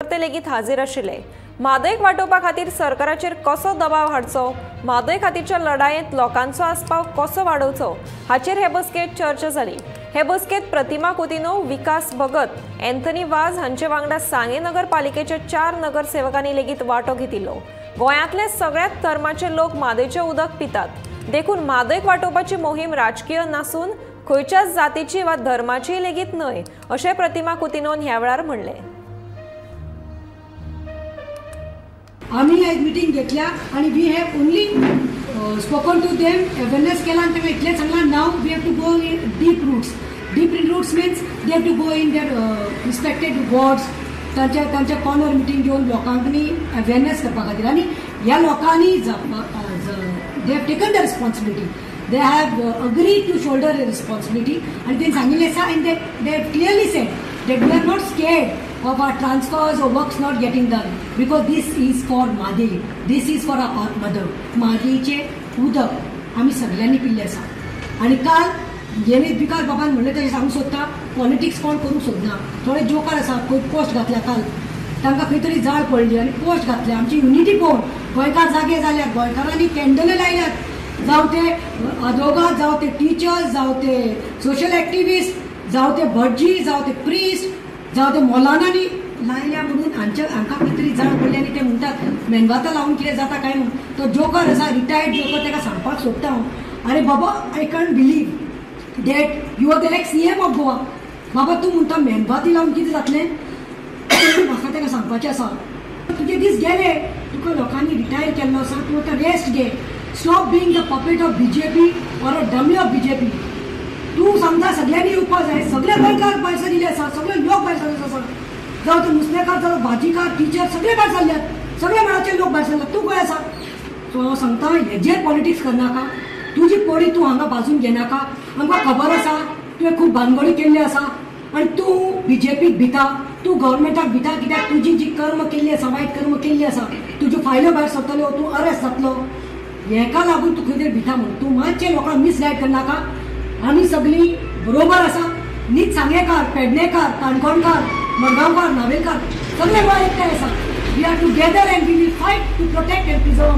कार्यकर्ते लेगीत हाजीर आशिल्ले। म्हादयक वाटोवपा खातीर सरकाराचेर कसो दबाव हाडचो, म्हादय खातीरच्या लढायेंत लोकांचो आस्पाव कसो वाडोवचो हाचेर हे बसकेंत चर्चा जाली। हे बसकेंत प्रतिमा कुतिन्हो, विकास भगत, एंथनी वाज हांचे वांगडा सांगें नगरपालिकेच्या 4 नगरसेवकांनी लेगीत वांटो घेतिल्लो। गोंयांतले सगळ्याच धर्माचे लोक म्हादयचें उदक पितात, देखून म्हादयक वाटोवपाची मोहीम राजकीय नासून खंयच्याच जातीची वा धर्माची लेगीत न्हय अशें प्रतिमा कुतिन्होन ह्या वेळार म्हणलें। आमी आयज मिटींग घेतल्या आनी we have only spoken to them, awareness केला आनी तांकां इतलें सांगलां, now we have to go in deep roots. Deep roots means they have to go in their respected wards, तांच्या तांच्या कॉर्नर मिटींग घेवन लोकांनी अवेरनेस करपा खातीर। आनी ह्या लोकांनी they have taken the responsibility, they have agree to shoulder responsibility आनी तेणी सांगिल्लें आसा। And they have clearly said that we are not scared of our transfers or works not getting done because this is for Mhadei, this is for our mother. म्हादयचें उदक आमी सगळ्यांनी पिल्लें आसा आनी काल जेणे विकास बाबान म्हणलें तशें सांगूंक सोदता, पॉलिटिक्स कोण करूंक सोदना। थोडे जोकर आसा, खंय पोस्ट घातल्या काल, तांकां खंय तरी जाळ पडली आनी पोस्ट घातल्या। आमची युनिटी पळोवन गोंयकार जागे जाल्यात, गोंयकारांनी कॅन्डलां लायल्यात, जावं ते आदोगाद, जावं ते टिचर्स, जावं ते सोशल एक्टिविस्ट, जावं ते भटजी, जावं ते प्रिस्ट, जावं ते मौलानांनी लायल्या म्हणून हांच्या हांकां खंय तरी जाळ पडली आनी ते म्हणटात मेणवातां लावन कितें जाता काय म्हणून। तो जोकर आसा, रिटायर्ड जोकर, ताका सांगपाक सोदता हांव, आरे बाबा, I can't believe that you are the ex CM of Goa. बाबा तूं म्हणटा मेणवाती लावन कितें जातलें? म्हाका ताका सांगपाचें आसा, तुजे दीस गेले, तुका लोकांनी रिटायर केल्लो आसा, तूं आतां रेस्ट घे। Stop being the puppet of BJP or a dummy of BJP. तूं सांगता सगळ्यांनी येवपा जाय, सगळे गोंयकार भायर सरिल्ले आसा, सगळे लोक भायर सरले आसा, जावं ते नुस्तेकार, जावं भाजीकार, टिचर, सगळे भायर सरल्यात, सगळे मळाचे लोक भायर सरल्यात, तूं खंय आसा? सो हांव सांगता, हेजेर पॉलिटिक्स करनाका, तुजी पडी तूं हांगा बाजून घेनाका। आमकां खबर आसा तुवें खूब भानगडी केल्ली आसा आनी तूं बीजेपीक भिता, तूं गव्हर्मेंटाक भिता, कित्याक तुजी जी कर्म केल्ली आसा, वायट कर्म केल्ली आसा, तुज्यो फायल्यो भायर सरतल्यो, तूं अरेस्ट जातलो, हेका लागून तूं खंय तरी भिता म्हणून तूं मातशें लोकांक मिसगायड करनाका। आमी सगळीं बरोबर आसा, नीत सांगेकार, पेडणेकार, काणकोणकार, मडगांवकार, नावेलकार, सगळे गोंय एकठांय आसा। We are together and we will fight to protect and preserve.